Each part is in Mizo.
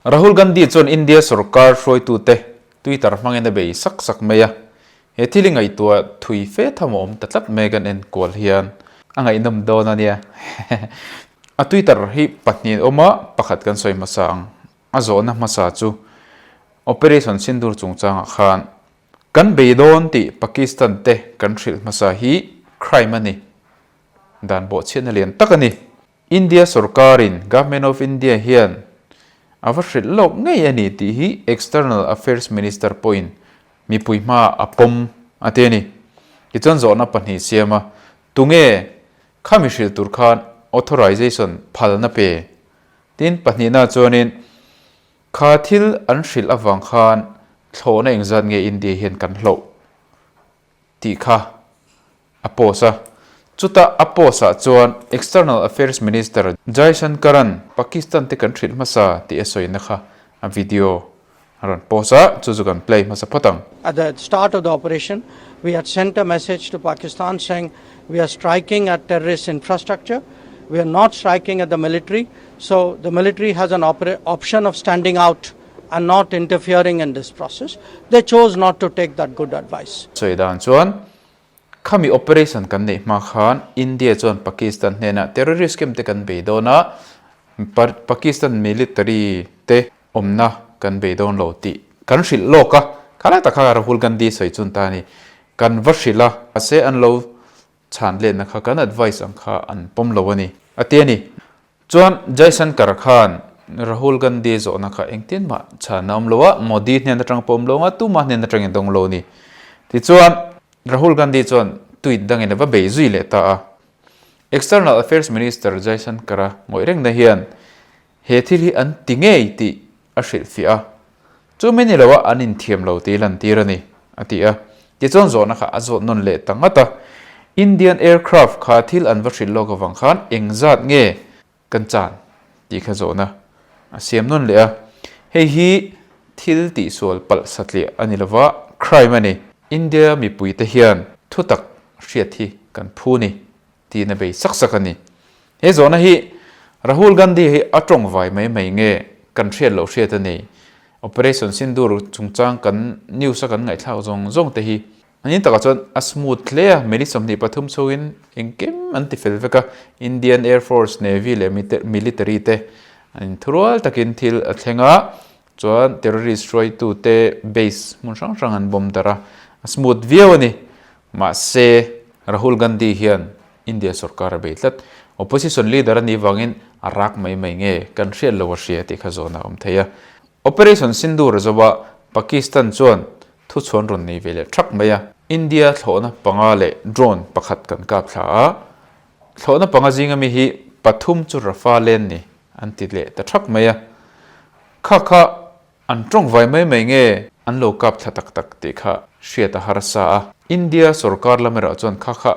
Rahul Gandhi chuan India sorkar hruaitute Twitter hmangin a bei sak sak mai a, he thil hi ngaihtuah thui fe tham a awm ta tlat mai kan enkual hian a ngaihnawm dawn a nia. A Twitter hi pahnih a awm a, pakhat kan sawi hmasa ang. A zawhna hmasa chu Operation Sindoor chungchangah khan kan bei dawn tih Pakistan te kan hrilh hmasa hi crime a ni, dan bawhchhiatna lian tak a ni. India sorkarin, Government of India, hian a va hrilh lawk ngei a ni tih hi External Affairs Minister pawhin mipui hmaah a pawm a ti a ni. Tichuan zawhna pahnih siam a, tunge khami hrilh tur khan authorization phalna pe? Tin, pahnihna chuanin kha thil an hrilh avang khan thlawhna engzat nge India hian kan hloh tih kha a post a. Chutah a post ah chuan External Affairs Minister Jaishankar-a'n Pakistan te kan hrilh hmasa tih a sawina kha a video a rawn post a, chu chu kan play hmasa phawt ang. At the start of the operation, we had sent a message to Pakistan saying we are striking at terrorist infrastructure, we are not striking at the military, so the military has an option of standing out and not interfering in this process. They chose not to take that good advice. Sawi dan chuan Khami operation kan neih hma khan India chuan Pakistan hnenah terrorist camp te kan bei dawn a, Pakistan military te awmna kan bei dawn lo tih kan hrilh lawk a, khalai tak kha Rahul Gandhi sawi chun ta a ni. Kan va hrilh a, mahse an lo chhan letna kha kan advice ang kha an pawm lo a ni, a ti a ni. Chuan Jaishankar khan Rahul Gandhi zawhna kha engtin mah chhan a awm lo a, Modi hnen atang pawh awm lo anga tumah hnen atangin dawng lo a ni. Tichuan Rahul Gandhi chuan tweet dangin a va bei zui leh ta a. External Affairs Minister Jaishankar-a ngawih rengna hian he thil hi an ti ngei tih a hrilhfiah a, chumi ni loah an inthiam lo tih lantir a ni, a ti a. Tichuan zawhna kha a zawt nawn leh ta ngat a, Indian aircraft kha thil an va hrilh lawk avang khan engzat nge kan chan tih kha zawhna a siam nawn leh a. Hei hi thil tihsual palh satliah a ni lova, crime a ni. India mipuite hian thutak hriat hi kan phu ni tiin a bei sak sak a ni. He zawhna hi Rahul Gandhi hi a tawng vai mai mai nge kan hriat loh hriat a ni. Operation Sindoor chungchang kan news a kan ngaihthlak zawng zawng te hi an in takah chuan a smooth hle a, minute 23 chhungin engkim an ti fel vek a, Indian Air Force, Navy leh Military te an inthurual takin thil a thleng a, chuan terrorist hruaitute base hmun hrang hrang an bomb darh a, a smooth viau a ni. Mahse, Rahul Gandhi hian India sorkar a bei tlat. Opposition leader a nih vangin a rak mai mai nge kan hriat lo a hria tih kha zawn a awm thei a. Operation Sindoor a zawh a, Pakistan chuan thuchhuan rawn nei ve leh thak mai a. India thlawhna panga leh drone pakhat kan kap thla a, thlawhna panga zinga mi hi pathum chu Rafale an ni an ti leh ta thak mai a. Kha kha An tawng vai mai mai nge an lo kap thla tak tak tih kha hriat a harsa a. India sorkar lam erawh chuan kha kha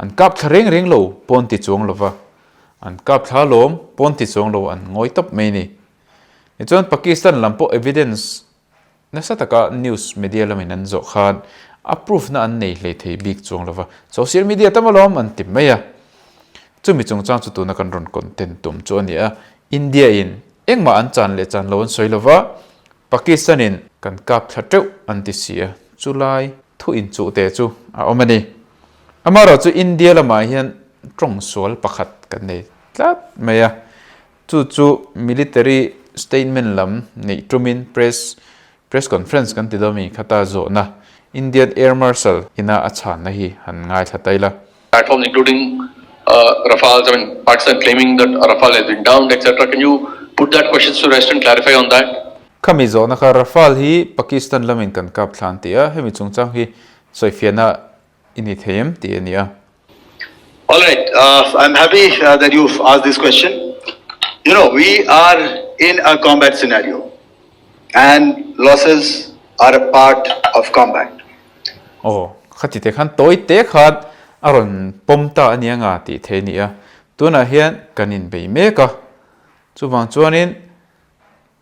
an kap thla reng reng lo pawn ti chuang lova, an kap thla lawm pawn ti chuang lo an ngawi tawp mai ni. Tichuan Pakistan lam pawh evidence nasa taka news media lamin an zawh khan a proof na an nei hlei thei bik chuang lova, social media tam alawm an ti mai a. Chumi chungchang chu tuna kan rawn content tum chu a ni a, India in Engmah an chan leh chan lo an sawi lova, Pakistan in kan kap thla teuh an ti si a, chulai thu inchuh te chu a awm a ni. Amaherawh chu India lamah hian tawng sual pakhat kan nei tlat mai a, chu chu military statement lam neih tumin press press conference kan ti dawn mi khata zawhna Indian Air Marshal ina a chhanna hi han ngaithla ta ila. Platforms including Rafales, I mean Pakistan claiming that Rafale has been downed etc. Can you put that question to rest and clarify on that? Khami zawhna kha Rafale hi Pakistan lamin kan kap thla an ti a, hemi chungchang hi sawifiahna i ni thei em tih a ni a. Alright, I'm happy that you've asked this question. You know, we are in a combat scenario and losses are a part of combat. Aw, khati te khan tawi te khan a rawn pawm ta a nia nga tih thei a ni a. Tunah hian kan inbei mek a, chuvang chuanin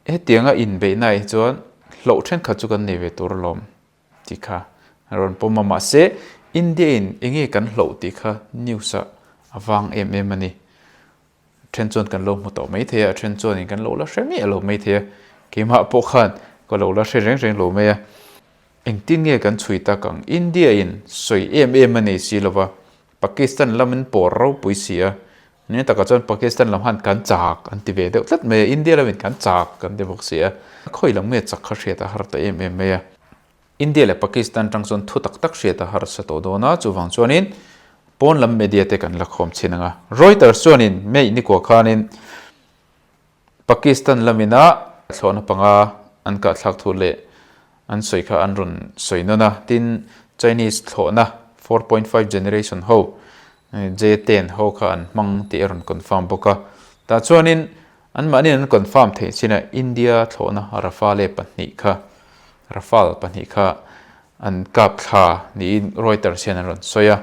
hetianga inbeihna ah hi chuan hlauh thenkhat chu kan nei ve tur alawm tih kha a rawn pawm a. Mahse, India in enge kan hlauh tih kha news ah a vang em em a ni. Then chuan kan lo hmu tawh mai thei a, then chuanin kan lo la hre miah lo mai thei a. Keimah pawh khan ka lo la hre reng reng lo mai a. Engtin nge kan chhui tak ang? India in sawi em em a nei si lova, Pakistan lam in pawr ropui si a. Ni takah chuan Pakistan lam khan kan chak an ti ve deuh tlat mai a, India lamin kan chak kan ti bawk si a. Khawi lam nge chak kha hriat a har ta em em mai a. India leh Pakistan tang chuan thu tak tak hriat a harsa tawh dawn a, chuvang chuanin pawn lam media te kan la khawm chhin ang a. Reuters chuanin May nikua khanin Pakistan lamina thlawhna panga an kahthlak thu leh an sawi kha an rawn sawi nawn a, tin Chinese thlawhna 4.5 generation ho J-10 ho kha an hmang tih a rawn confirm bawk a. Tah chuanin Anmahniin an confirm theih chinah India thlawhna Rafale kha Rafale pahnih kha an kap thla niin Reuters hian an rawn sawi a.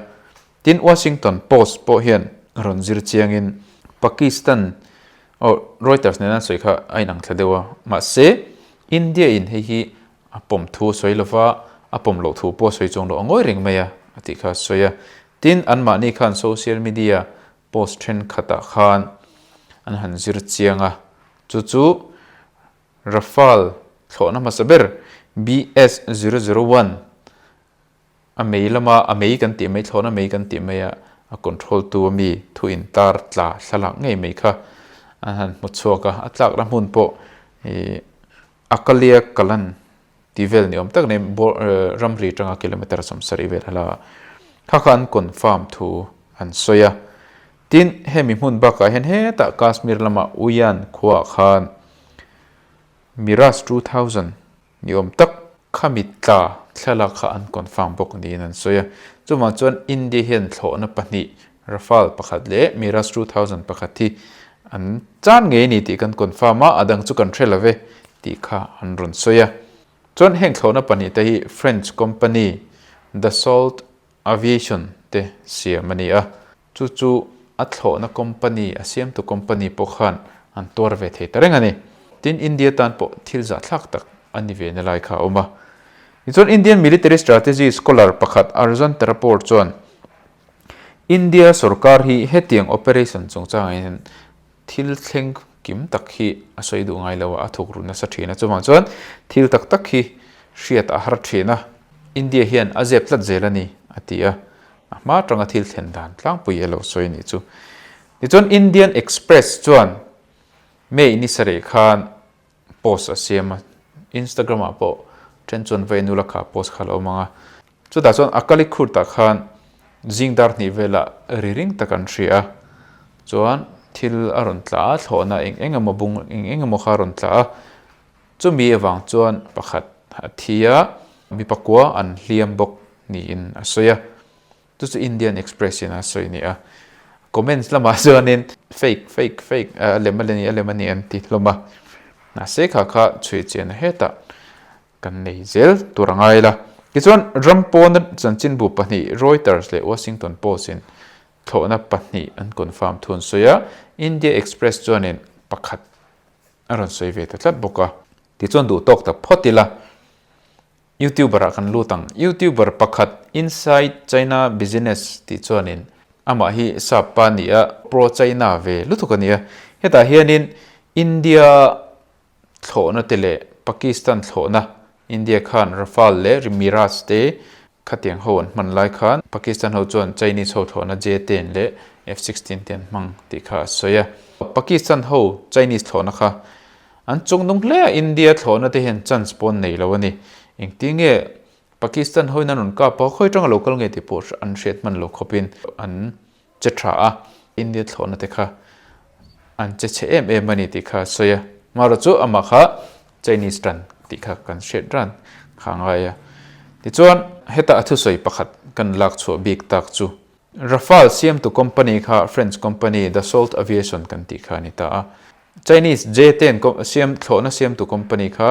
Tin, Washington Post pawh hian rawn zir chiangin Pakistan aw Reuters nena an sawi kha a inang thla deuh a. Mahse, India in hei hi a pawm thu a sawi lova, a pawm loh thu pawh a sawi chuang loh a ngawi reng mai a, a tih kha a sawi a. Tin, anmahni khan social media Post thenkhatah khan an han zir chiang a, chu chu Rafale thlawhna hmasa ber BS 001 a mei lama a mei kan tih mai thlawhna mei kan tih mai a a control tu ami thu intar tla thlalak ngei mai kha an han hmu chhuak a, a tlakna hmun pawh ih Akalia Kalan Tih vel ni awm tak nei ramri atanga kilometre 70 vel a la a, kha kha an confirm thu an sawi a. Tin, hemi hmun bakah hian hetah Kashmir lama Uyan khuaah khan Mirage 2000 ni awm tak khami tla thlalak kha an confirm bawk niin an sawi a. Chuvang chuan India hian thlawhna pahnih Rafale pakhat leh Mirage 2000 pakhat hi an chan ngei a ni tih kan confirm a, a dang chu kan hre lo ve tih kha an rawn sawi a. Chuan heng thlawhna pahnih te hi French company Dassault Aviation te siam a ni a, chu chu a thlawhna company, a siamtu company pawh khan an tuar ve thei ta reng a ni. Tin, India tan pawh thil zahthlak tak a ni ve na lai kha a awm a. Tichuan Indian military strategy scholar pakhat Arjan Tarapore chuan India sorkar hi hetiang operation chungchangah hian thil thleng kim tak hi a sawi duh ngai lo a, a thuk ru nasa thin a. Chuvang chuan thil tak tak hi hriat a har thin a, India hian a zep tlat zel a ni, a ti a. A hma atanga thil thlen dan tlangpui a lo sawi a nih chu. Tichuan Indian Express chuan May ni sarih khan post a siam a, Instagram ah pawh then chuan vawi nula kha post kha a lo awm ang a, chutah chuan a kali khurtah khan zing dar hnih velah ri ring tak an hria a, chuan thil a rawn tla a, thlawhna eng eng emaw bung eng eng emaw kha a rawn tla a, chumi avang chuan pakhat a thi a, mi pakua an hliam bawk niin a sawi a. Chu chu Indian Express in a sawi a ni a. Comments lamah chuanin fake fake fake a lem a ni a lem a ni an ti hlawm a. Mahse kha kha chhui chian a hetah kan nei zel tur a ngai la. Tichuan ram pawna chanchinbu pahnih Reuters leh Washington Post in thlawhna pahnih an confirm thu an sawi a. India Express chuanin pakhat a rawn sawi ve ta tlat bawk a. Tichuan duh tawk tak phawt ila. Youtuber ah kan lut ang. Youtuber pakhat Inside China Business tih chuanin amah hi sap pa ni a, pro China ve lutuk a ni a. Hetah hianin India thlawhna te leh Pakistan thlawhna, India khan Rafale leh Mirage te khatiang ho an hman lai khan Pakistan ho chuan Chinese ho thlawhna J-10 leh F-16 te an hmang tih kha a sawi a. Pakistan ho Chinese thlawhna kha An chung nung hle a, India thlawhna te hian chance pawh an nei lo a ni. Engtin nge Pakistan hoin an rawn kap a, khawi tanga lo kal nge tih pawh an hriat hman lo khawpin an che tha a, India thlawhna te kha an che chhe em em a ni tih kha a sawi a. Marawh chu amah kha Chinese tan tih kha kan hriat ran kha a ngai a. Tichuan heta a thusawi pakhat kan lak chhuah bik tak chu Rafale siamtu company kha French company Dassault Aviation kan tih kha a ni ta a. Chinese J-10 siam thlawhna siamtu company kha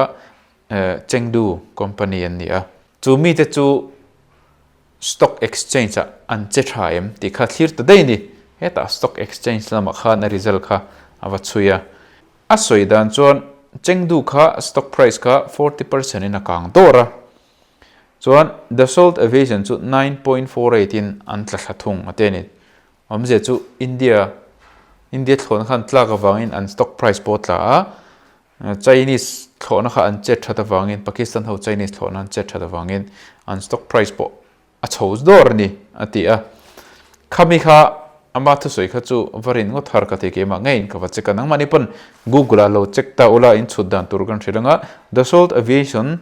Chengdu company an ni a. Chu mite chu stock exchange ah an che tha em tih kha thlir ta daih a ni. Hetah stock exchange lamah khan a result kha a va chhui a. A sawi dan chuan Chengdu kha stock price kha 40% in a kang dawr a. Chuan Dassault Aviation chu 9.48 in an tla thla thung a ti a ni. Awmzia chu India India thlawn khan tlak avangin an stock price pawh a tla a, Chinese thlawhna kha an chet that avangin Pakistan ho Chinese thlawhna an chet that avangin an stock price pawh a chho dawr a ni a ti a. Khami kha ama thusawi kha chu va rin ngawt har ka ti keimah ngeiin ka va check a, nangmahni pawn Google ah lo check ta ula in chhut dan tur kan hrilh anga Dassault Aviation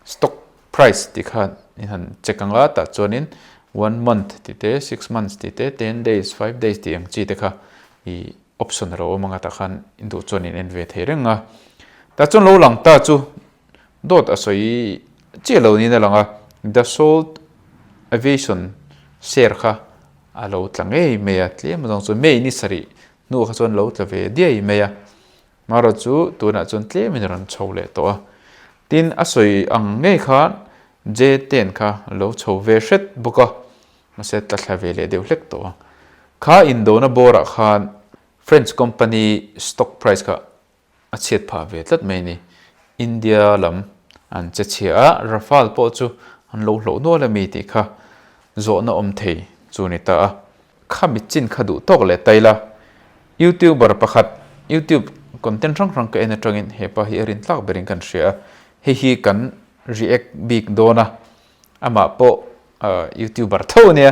stock price tih khan in han check anga tah chuanin one month tih te six months tih te ten days five days tih ang chi te kha ih option a lo awm anga tah khan in duh chuan in en ve thei reng a tah chuan lo lang ta chu dawt a sawi chiah lo niin a lang a Dassault Aviation share kha a lo tla ngei mai a tlem zawng chu May ni sarih hnuah kha chuan lo tla ve diai mai a. Marawh chu tunah chuan tlemin a rawn chho leh tawh a. Tin, a sawi ang ngei khan J-ten kha a lo chho ve hret bawk a, mahse tla thla ve leh deuh hlek tawh a. Kha indona bawrah khan French company stock price kha a chhiat phah ve tlat mai a ni. India lam an che chhia a, Rafale pawh chu an lo hloh nual a mi tih kha zawhna awm thei chu a ni ta a. Kha mit chin kha duh tawk leh tai la. Youtuber pakhat youtube content hrang hrang ka en atangin hepa hi a rin tlak berin kan hria a, hei hi kan react bik dawn a, amah pawh youtuber tho ania,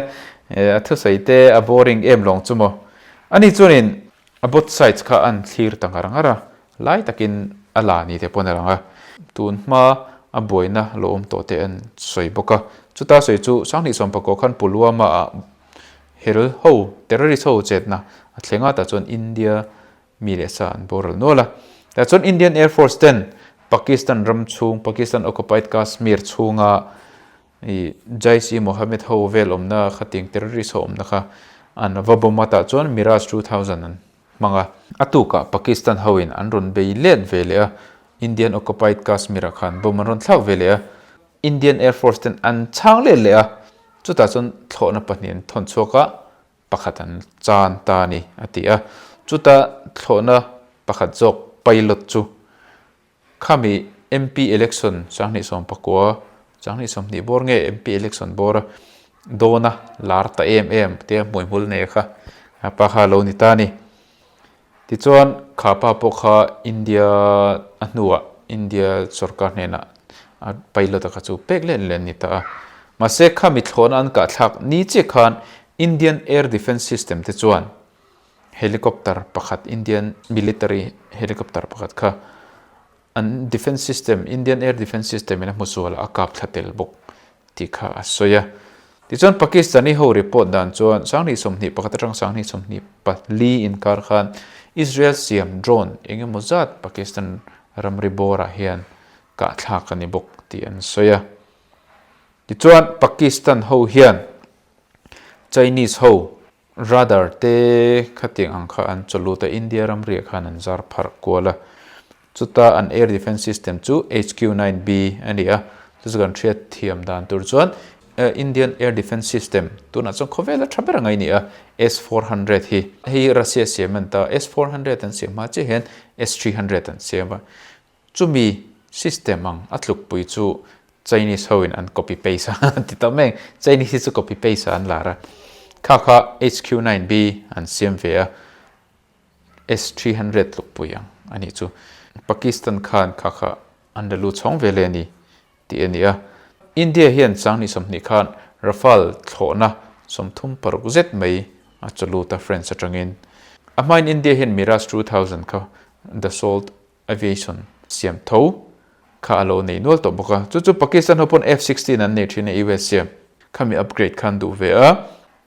a thusawi te a boring em lawng chu maw. Ani chuanin a both sides kha an thlir ta ngar ngar a, lai takin a la ni te pawn a lang a, tun hma a buaina lo awm tawh te an sawi bawk a, chuta sawi chu Sanghnih Sawmpakaw khan Pulwama ah Hel ho, terrorist ho chetna a thleng a, tah chuan India mi leh sa an boral nual a. Tah chuan Indian Air Force ten Pakistan ram chhung, Pakistan occupied Kashmir chhunga ih Jaish-e-Mohammed ho vel awmna khatiang terrorist ho awmna kha an va bomb a, tah chuan Mirage 2000 an hmang a. A tukah Pakistan hoin an rawn bei let ve leh a, Indian occupied Kashmir ah khan bomb an rawn thlak ve leh a. Indian Air Force ten an chhang let leh a, chutah chuan thlawhna pahnih an thawn chhuak a, pakhat an chan ta a ni a ti a. Chuta thlawhna pakhat zawk pilot chu khami MP election 2019, 2020 bawr nge MP election bawra dawna lar ta em em tia hmuihmul nei kha pa kha a lo ni ta a ni. Tichuan, kha pa pawh kha India a hnuah India sorkar hnenah a pilot a kha chu pek let leh a ni ta a. Mahse, kha mithlawhna an kahthlak ni chiah khan Indian Air Defence System te chuan helicopter pakhat Indian military helicopter pakhat kha an defence system Indian Air Defence System in a hmu sual a, a kap thla tel bawk tih kha a sawi a. Tichuan Pakistani ho report dan chuan 2021 atang 2024 inkar khan Israel siam drone eng emaw zat Pakistan ramri bawrah hian kahthlak a ni bawk tih an sawi a. Tichuan Pakistan ho hian Chinese ho Radar te khatiang ang kha an chaw lut a, India ramriah khan an zar pharh kual a. Chuta an air defence system chu HQ-9B a ni a, chu chu kan hriat thiam dan tur chuan Indian air defence system tunah chuan khawvela tha ber ang a ni a, S-400 hi. Hei hi Russia siam a ni ta, S-400 an siam hma chiah hian S-300 an siam a. Chumi system ang a tlukpui chu Chinese ho in an copy paste a an ti ta mai ang. Chinese hi chu copy paste ah an lar a. Kha kha HQ-9B an siam ve a, S-300 tlukpui ang a nih chu. Pakistan khan kha kha an la lut chhawng ve le a ni tih a ni a. India hian 2020 khan Rafale thlawhna 36 zet mai a chaw lut a France atangin. A hmain India hian Mirage 2000 kha Dassault Aviation siam tho kha a lo nei nual tawh bawk a, chu chu Pakistan ho pawn F-16 an nei thin a US siam khami upgrade kha an duh ve a,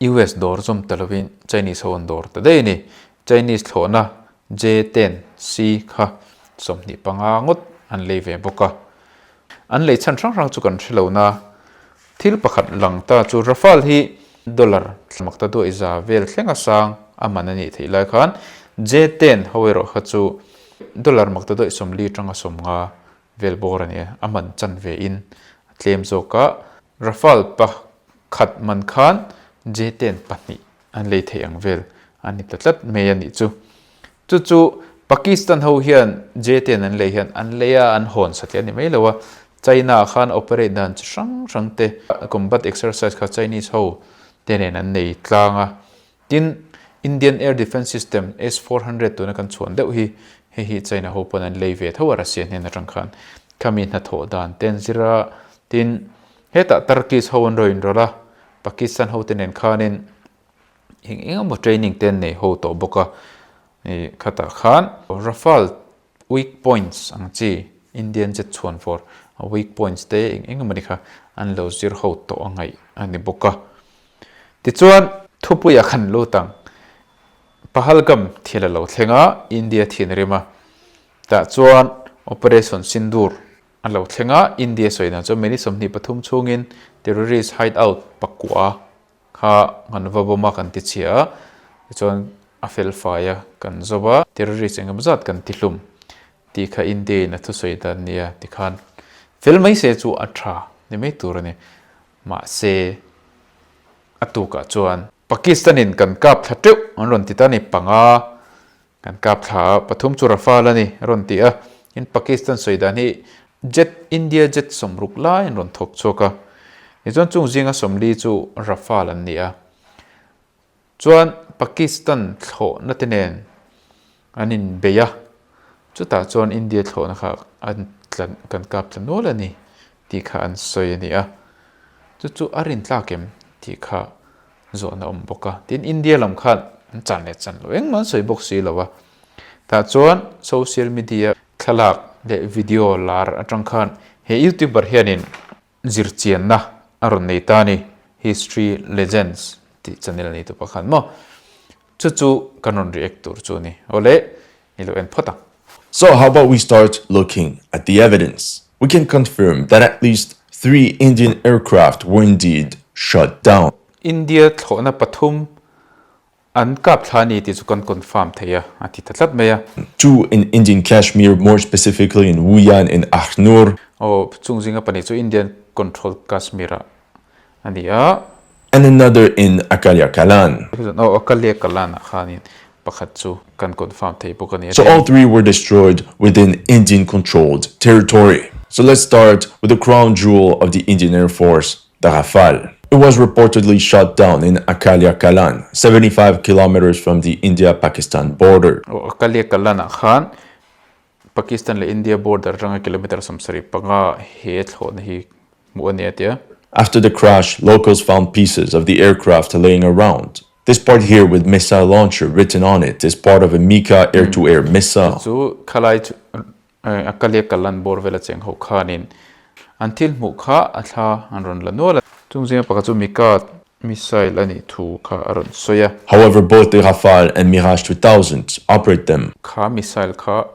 US dawr zawm ta lovin Chinese ho an dawr ta daih a ni, Chinese thlawhna J-10 C kha 25 ngawt an lei ve bawk a, an lei chhan hrang hrang chu kan hre lo na, thil pakhat lang ta chu Rafale hi dollar mak ta duai za vel thleng a sang a man a nih theih lai khan J-10 ho erawh kha chu Dollar mak ta dawih 40 atanga 50 vel bawr a ni a, a man chan ve in a tlem zawk a, Rafale pakhat man khan J-10 pahnih an lei theih ang vel a ni ta tlat mai a nih chu. Chu chu Pakistan ho hian J-10 an lei hian an lei a, an hawn satliah a ni mai lo a, China ah khan operate dan chi hrang hrang te combat exercise kha Chinese ho te nen an nei tlang a, Tin, Indian Air Defence System S 400 tuna kan chhuan deuh hi Hei hi China ho pawn an lei ve tho a Russia hnen atang khan. Khami hnathawh dan te an zir a, tin hetah Turkish ho an rawn inrawlh a, Pakistan ho te nen khanin eng eng emaw training te an nei ho tawh bawk a, ih khatah khan Rafale weak points ang chi Indian jet chhuan fawr a weak points te eng eng emaw ni kha an lo zir ho tawh a ngaih a ni bawk a. Tichuan thupuiah khan lut ang Pahalgam thil a lo thleng a, India thinrim a. Tah chuan Operation Sindoor a lo thleng a, India sawi dan chuan minute 23 chhungin terrorist hideout pakua kha kan va bawm a, kan ti chhia a, tichuan a fel fai a, kan zawp a, terrorist engemaw zat kan ti hlum tih kha India in a thusawi dan nia tikhan fel mai se chu a tha ni mai tur a ni. Mahse a tukah chuan Pakistan in kan kap thla teuh an rawn ti ta ni, panga Kan kap thla a, pathum chu Rafale a ni a rawn ti a, in Pakistan sawi dan hi jet, India jet 60 lai an rawn thawk chhuak a, tichuan chung zinga 40 chu Rafale an ni a, chuan Pakistan thlawhna te nen an inbei a, chutah chuan India thlawhna kha an tla kan kap tla nual a ni tih kha an sawi a ni a, chu chu a rintlak em tih kha zawhna awm bawk a, tin India lam khan an chan leh chan lo engmah an sawi bawk si lo a, tah chuan social media thlalak leh video lar atang khan he youtuber hianin zirchianna a rawn nei ta a ni, History Legends tih channel a nei tu pakhat maw, chu chu kan rawn react tur chu a ni, awle i lo en phawt ang. So how about we start looking at the evidence? We can confirm that at least three Indian aircraft were indeed shot down. India thlawhna pathum an kap thla a ni tih chu kan confirm thei a, a ti ta tlat mai a. Two in Indian Kashmir, more specifically in Wuyan and Akhnoor. Aw, chung zinga pahnih chu Indian controlled Kashmir ah a ni a. And another in Akalia Kalan. Aw, Akalia Kalan ah khanin pakhat chu kan confirm thei bawk a ni a. So all three were destroyed within Indian controlled territory. So let's start with the crown jewel of the Indian Air Force, the Rafale. It was reportedly shot down in Akalia Kalan, 75 kilometers from the India-Pakistan border. Aw, Akalia Kalan ah khan Pakistan leh India border atanga kilometre 75 he thlawhna hi hmuh a ni a ti a. After the crash, locals found pieces of the aircraft laying around. This part here with missile launcher written on it is part of a Mika air-to-air missile. Chu khalai chu a kalia kalan bawr vela cheng ho khanin an thil hmuh kha a thla an rawn la nual a. Chung zinga pakhat chu Mika missile a nih thu kha a rawn sawi a. However, both the Rafale and Mirage 2000 operate them. Kha missile kha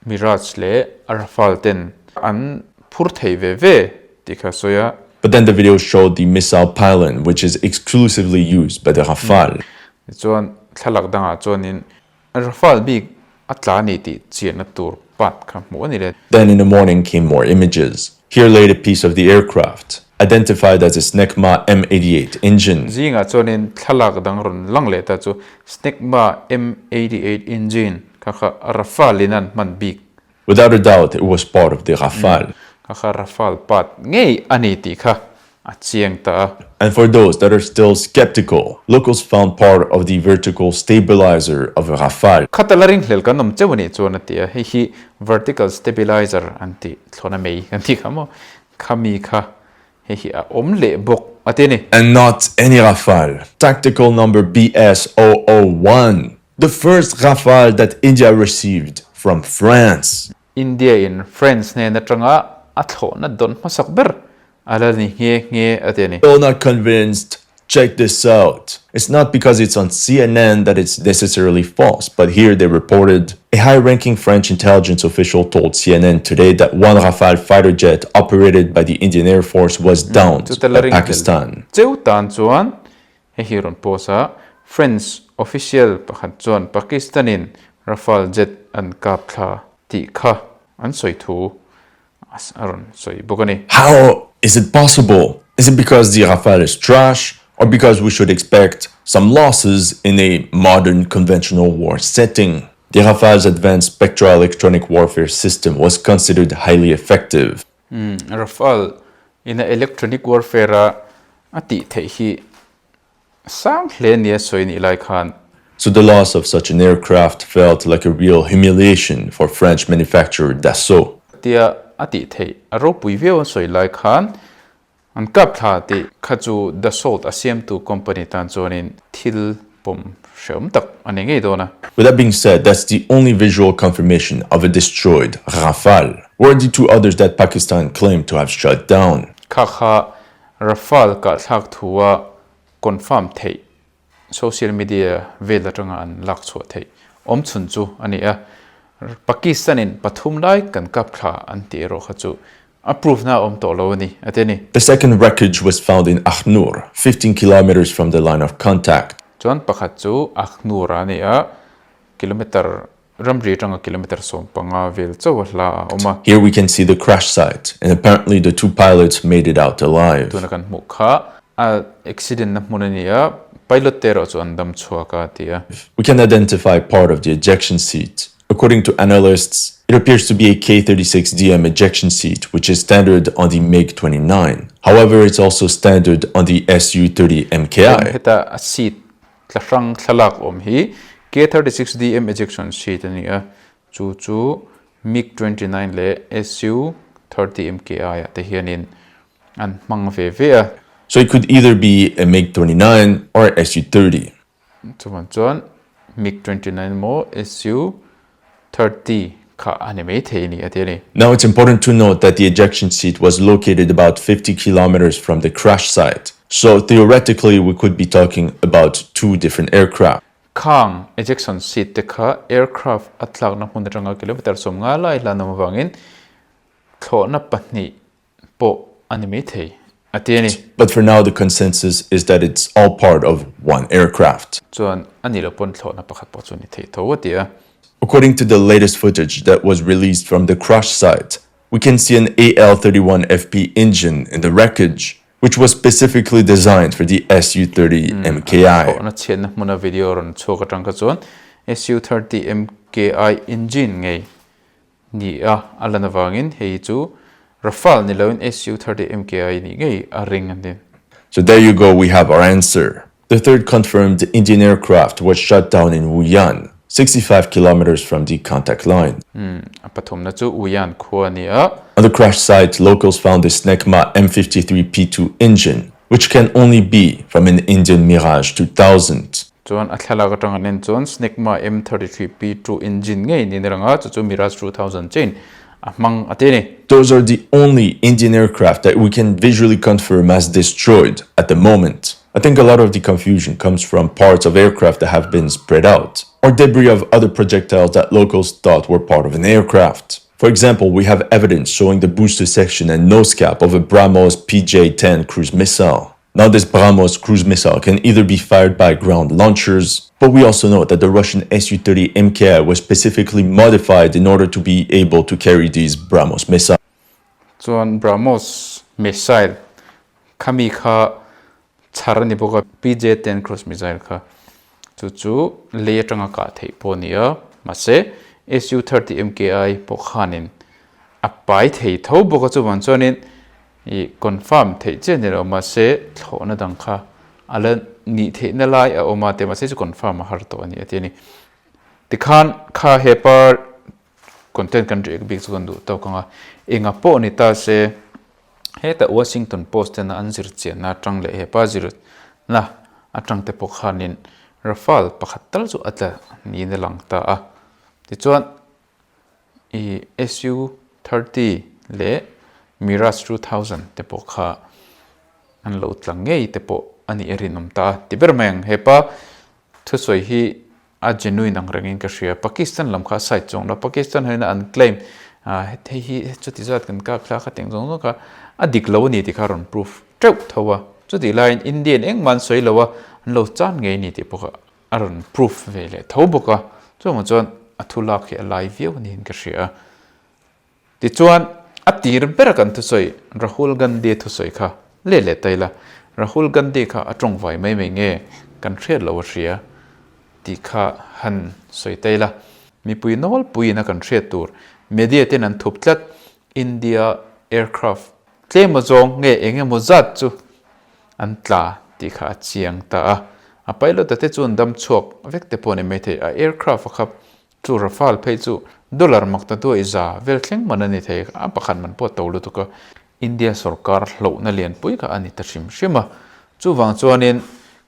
Mirage leh Rafale ten an phur thei ve ve tih kha a sawi a. But then the video showed the missile pylon which is exclusively used by the Rafale. Tichuan thlalak dangah chuanin Rafale bik a tla a ni tih chianna tur part kha hmuh a ni le. Then in the morning came more images. Here laid a piece of the aircraft, identified as a Snecma M88 engine. Zingah chuanin thlalak dang rawn lang leh ta chu Snecma M88 engine kha kha Rafale in an hman bik. Without a doubt it was part of the Rafale. Kha kha Rafale part ngei a ni tih kha a chiang ta a. And for those that are still skeptical, locals found part of the vertical stabilizer of a Rafale. Khata la ringhlel kan awm cheu a nih chuan a ti a, hei hi vertical stabilizer an tih thlawna mei kan tih kha maw, khami kha hei hi a awm leh bawk a ti a ni. And not any Rafale, tactical number BS-001, the first Rafale that India received from France. India in France hnen atanga a thlawhna dawn hmasak ber a la ni nghe nghe a ti a ni. Still not convinced? Check this out. It's not because it's on CNN that it's necessarily false, but here they reported a high-ranking French intelligence official told CNN today that one Rafale fighter jet operated by the Indian Air Force was downed Chuta la by ring hlel Pakistan. cheu tan chuan hei hi rawn post a, French official pakhat chuan Pakistan in Rafale jet an kap thla tih kha an sawi thu a rawn sawi bawk a ni. How is it possible? Is it because the Rafale is trash or because we should expect some losses in a modern conventional war setting? The Rafale's advanced Spectra electronic warfare system was considered highly effective. Rafale ina electronic warfare a a tih theih hi sang hle nia sawi nih lai khan. So the loss of such an aircraft felt like a real humiliation for French manufacturer Dassault. Tia a tih theih a ropui viau an sawi lai khan an kap thla tih kha chu Dassault a siamtu company tan chuanin thil pawm hreawm tak a ni ngei dawn a. With that being said, that's the only visual confirmation of a destroyed Rafale. Where are the two others that Pakistan claimed to have shot down? Kha kha Rafale kahthlak thua confirm theih social media vel atanga an lak chhuah theih awm chhun chu a ni a. Pakistan in pathum lai kan kap thla an tih erawh kha chu a proof na a awm tawh lo a ni, a ti a ni. The second wreckage was found in Akhnoor, 15 kilometres from the line of contact. Chuan pakhat chu Akhnoor ah a ni a, kilometre ramri atanga kilometre 15 vel chauh a hla a awm a. Here we can see the crash site and apparently the two pilots made it out alive. Tuna kan hmuh kha a accident na hmun a ni a, pilot te erawh chu an dam chhuak a, a ti a. We can identify part of the ejection seat. According to analysts, it appears to be a K-36DM ejection seat, which is standard on the MiG-29. However, it's also standard on the Su-30 MKI. Heta a seat tla hrang thlalak awm hi K-36DM ejection seat a ni a, chu chu MiG-29 leh Su-30 MKI ah te hianin an hmang ve ve a. So it could either be a MiG-29 or a Su-30. Chuvan chuan MiG-29 emaw Su-30 kha a ni maithei a ni a ti a ni. Now it's important to note that the ejection seat was located about 50 kilometers from the crash site, so theoretically we could be talking about two different aircraft. Khang ejection seat te kha aircraft a tlakna hmun atanga kilometer 50 lai hlan awm avangin thlawhna pahnih pawh a ni maithei a ti a ni. But for now the consensus is that it's all part of one aircraft. Chuan a ni lo pawn thlawhna pakhat pawh chu ni thei tho a ti a. According to the latest footage that was released from the crash site, we can see an AL-31FP engine in the wreckage, which was specifically designed for the Su-30 MKI. Thlawhna chhiatna hmuna video rawn chhuak atang kha chuan Su-30 MKI engine ngei Ni a, a lan avangin hei chu Rafale ni loin Su-30 MKI nih ngei a ring a ni. So there you go, we have our answer. The third confirmed Indian aircraft was shot down in Wuyan, 65 kilometers from the contact line. A pathumna chu Wuyan khua a ni a. On the crash site, locals found a Snecma M53 P2 engine, which can only be from an Indian Mirage 2000. Chuan a thlalak atang an en chuan Snecma M33 P2 engine ngei niin a lang a, chu chu Mirage 2000 chain a hmang a ti a ni. Those are the only Indian aircraft that we can visually confirm as destroyed at the moment. I think a lot of the confusion comes from parts of aircraft that have been spread out, or debris of other projectiles that locals thought were part of an aircraft. For example, we have evidence showing the booster section and nose cap of a BrahMos PJ-10 cruise missile. Now this BrahMos cruise missile can either be fired by ground launchers, but we also know that the Russian Su-30 MKI was specifically modified in order to be able to carry these BrahMos missiles. Chuan BrahMos missile khami kha chhar a ni bawk a, PJ-10 cruise missile kha chu chu lei atanga kah theih pawh a ni a, mahse Su-30 MKI pawh khanin a pai thei tho bawk a, chuvang chuanin I confirm theih chiah ni lo mahse thlawhna dang kha a la nih theihna lai a awm a tih mahse chu confirm a har tawh a ni a ti a ni. Tikhan kha hepa content kan react bik chu kan duh tawk ang a, enga pawh ni ta se heta Washington Post tena an zir chianna atang leh hepa zirna atang te pawh khanin Rafale pakhat tal chu a tla niin a lang ta a. Tichuan I SU-30 leh Mirage 2000 te pawh kha an lo tla ngei te pawh a nih a rinawm ta a ti ber mai ang. Hepa thusawi hi a genuine ang rengin ka hria. Pakistan lam kha a side chuang lo. Pakistan hoina an claim hei hi chuti zat kan kap thla kha teng zawng zawng kha a dik lo a ni tih kha a rawn proof teuh tho a. Chutih laiin Indian engmah an sawi lo a, an lo chan ngei a ni tih pawh kha A rawn proof ve leh tho bawk a, chuvang chuan a thu lak hi a lai viau niin ka hria a. Tichuan, a tir bera kan thusawi Rahul Gandhi thusawi kha leh leh ta ila, Rahul Gandhi kha a tawngvai mai mai nge kan hriat lo a hria tih kha han sawi ta ila. Mipui nawlpuiin a kan hriat tur media ten an thup tlat India aircraft tlem azawng nge eng emaw zat chu an tla tih kha a chiang ta a. A pilot a te chuan dam chhuak vek te pawh a ni maithei. A aircraft a kha chu Rafale phei chu dollar mak ta duai za vel thleng man a ni thei a, pakhat man pawh a to lutuk a. India sorkar hlauhna lianpui kha a ni ta hrim hrim a. Chuvang chuanin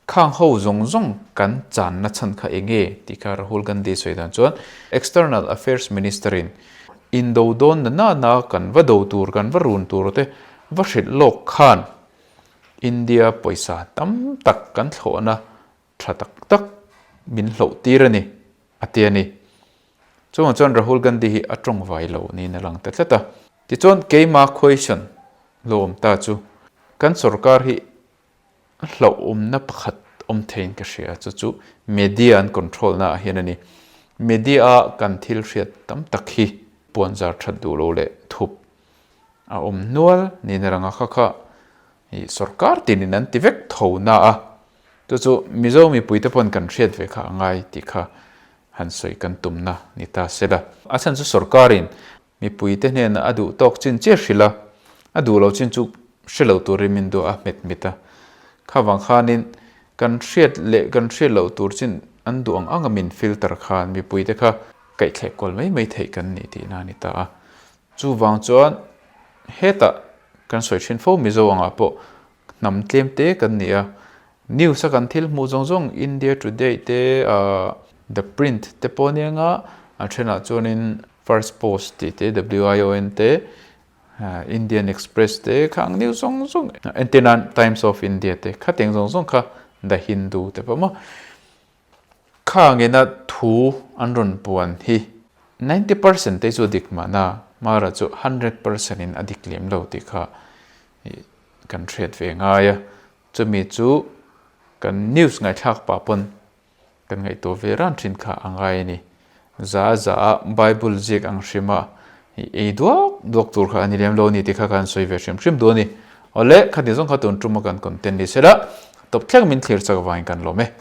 khang ho zawng zawng kan channa chhan kha eng nge tih kha Rahul Gandhi sawi dan chuan External Affairs Minister in indo dawn na nana kan va do tur kan va run tur te va hrilh lawk khan India pawisa tam tak kan thlawhna tha tak tak min hloh tir a ni, a ti a ni. Chungah chuan Rahul Gandhi hi a tawng vai lo niin a lang ta tlat a. Tichuan keima question lo awm ta chu kan sorkar hi hlauhawmna pakhat awm theiin ka hria a, chu chu media an control na ah hian a ni. Media a kan thil hriat tam tak hi puanzar that duh lo leh thup a awm hnual niin a lang a, kha kha i sorkar tinin an ti vek tho na a, chu chu Mizo mipuite pawn kan hriat ve kha a ngai tih kha han sawi kan tumna ni ta se la. A chhan chu sorkarin Mipuite hnenah a duh tawk chin chiah hrilh a, a duh lo chin chu hre lo turin min duah a hmet mit a. Kha vang khanin kan hriat leh kan hriat loh tur chin an duh ang anga min filter khan mipuite kha kaihthleh kual mai mai theih kan nih tihna a ni ta a. Chuvang chuan hetah kan sawi thin fo Mizo angah pawh hnam tlem te kan ni a, news a kan thil hmuh zawng zawng India Today te ahh The Print te pawh ania nga a thenah chuanin First Post tih te WION te Indian Express te kha ang news zawng zawng entir nan Times of India te khatiang zawng zawng kha The Hindu te pawh maw kha ngena thu an rawn puan hi 90% te chu dik mahna mara chu 100% in a dik lem lo tih kha Kan hriat ve ngai a, chumi chu kan news ngaihthlak pah pawn kan ngaihtuah ve ran thin kha a ngai a ni. Za za a Bible ziak ang hrim a ei duak duak tur kha a ni lem lo a ni tih kha kan sawi ve hrim hrim duh a ni. Awle, khati zawng kha tun tuma kan content ni sela, tawp thleng min thlir chak avangin kan lawm e.